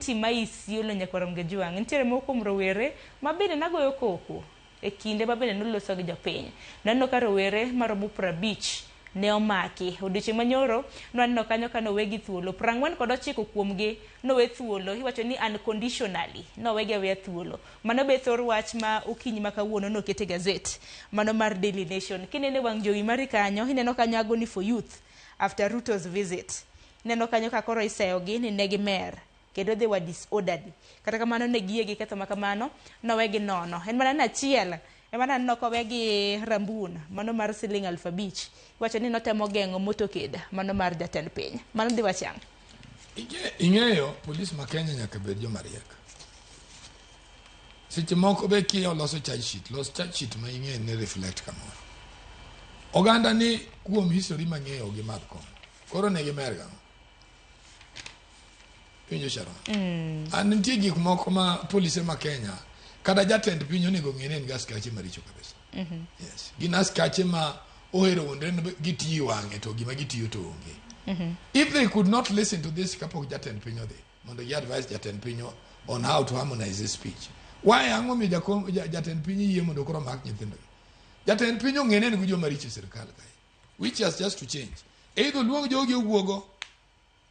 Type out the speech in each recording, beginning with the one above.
Kaunti ma Isiolo Nyakwar Mgejwang' nitiere moko kuom rowere ma bende nagoyo koko e kinde ma bende noloso gi jopiny. Naneno ka rowere maromo 50 ne omaki. Odiochieng' manyoro nwaneno kanyo ka nowegi thuolo. 49 kuomgi nowe thuolo. Iwacho ni unconditionally nowegi aweya thuolo. Mano be thor wach ma okinyi ma kawuono noket e gazet mano mar Daily Nation. Kineno e wang' jowi mari kanyo, ineno kanyo agony for youth after Ruto's visit. Ineno kanyo ka koro iseyogi ni ne gimer kendo they were disorderly. Kata kamano ne giyie gi ketho ma kamano, nowegi nono. En mana ni achiel ema naneno kowe gi rambun mano mar siling 5,000. Iwacho ni notemo geng'o motorcade mano mar jatend piny. Mano dhi wach ang'o? Ing'eyo polis ma Kenya nyaka bed joma riek. Seche moko be kiloso charge sheet, los charge sheet ma ing'e ni reflect kamoro. Oganda ni kuom history mang'eyo gi madh kong'o. Koro ne gimer gang'o? Iwinjo Sharon? An nitie gik moko ma polise ma Kenya kata jatend piny onego ng'e ni en gi askache maricho kabisa. Yes. Gin askache ma ohero wuondre ni gitiyo wang'e to gima gitiyo to onge. If they could not listen to this kapok jatend piny odhi mondo gi advise jatend piny on how to harmonize his speech. Why ang'o miyo jatend piny yie mondo koro mak nyithindo gi? Jatend piny ong'e ni en gi joma richo e sirkal kae. Which has just to change. Either luong jogi owuogo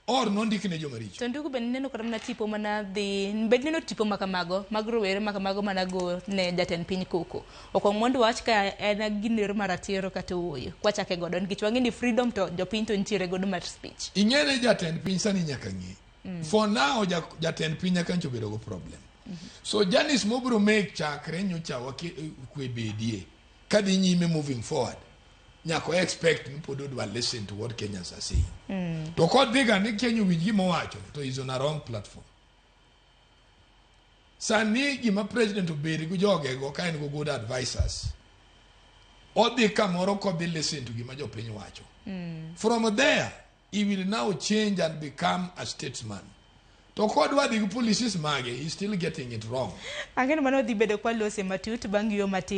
or nondik ne joma richo. To ndugu bende neno kata mana tipo mana dhi bed neno tipo ma kamago mag rowere ma kamago mana go ne jatend piny koko. Ok mondo wach ka en ginero mar ratiro kata ooyo. Kwachake godo nikech wang'e ni freedom to jopiny to nitiere godo mar speech. Ing'e ni jatend piny sani nyaka ng'e. For now jatend piny nyaka ncho bedo go problem. So Janice mobro make chakre nyocha wake kwe bedie kadhi nyime moving forward nyaka o expect ni pod odwa listen to what Kenyans are saying. To kodhiga ni Kenya owinj gima owacho to is on a wrong platform. Sani gima president obed gi jogego ka en go good advisors odhi kamoro kodhi listen to gima jopiny wacho. From there he will now change and become a statesman. To kodwa dhi gi policies mage, he's still getting it wrong. Ang'e ni mano dhi bedo kwa lose matut bang' yuo matin.